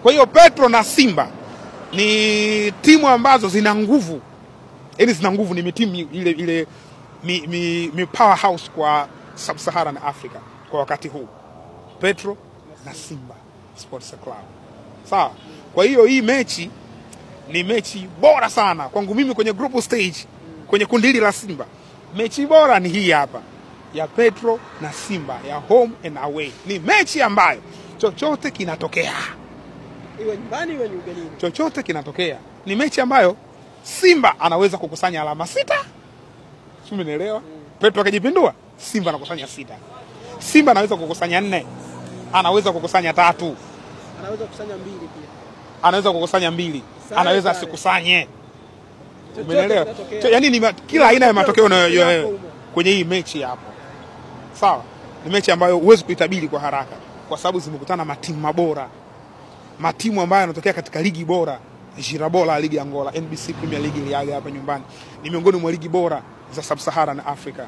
Kwa hiyo Petro na Simba ni timu ambazo zina nguvu. Yaani zina nguvu, ni timu ile mi powerhouse kwa Sub-Saharan Africa kwa wakati huu. Petro na Simba Sports Club. Sawa. Kwa hiyo hii mechi ni mechi bora sana kwangu mimi kwenye group stage, kwenye kundi hili la Simba. Mechi bora ni hii hapa ya Petro na Simba ya home and away. Ni mechi ambayo chochote kinatokea. Iwe nyumbani iwe ugenini. Chochote kinatokea. Ni mechi ambayo Simba anaweza kukusanya alama 6. Sio, umenielewa? Petro akijipindua, Simba anakusanya 6. Simba anaweza kukusanya 4. Anaweza kukusanya 3. Anaweza kukusanya 2 pia. Anaweza kukusanya 2. Anaweza asikusanye. Umeelewa? Yaani ni kila aina ya matokeo unayoyajua kwenye hii mechi hapo. Sawa? Ni mechi ambayo huwezi kuitabiri kwa haraka kwa sababu zimekutana matimu mabora. Matimu ambayo yanatokea katika ligi bora, Girabola, ligi ya Angola, NBC Premier League iliaga hapa nyumbani. Ni miongoni mwa ligi bora za Sub-Saharan Africa.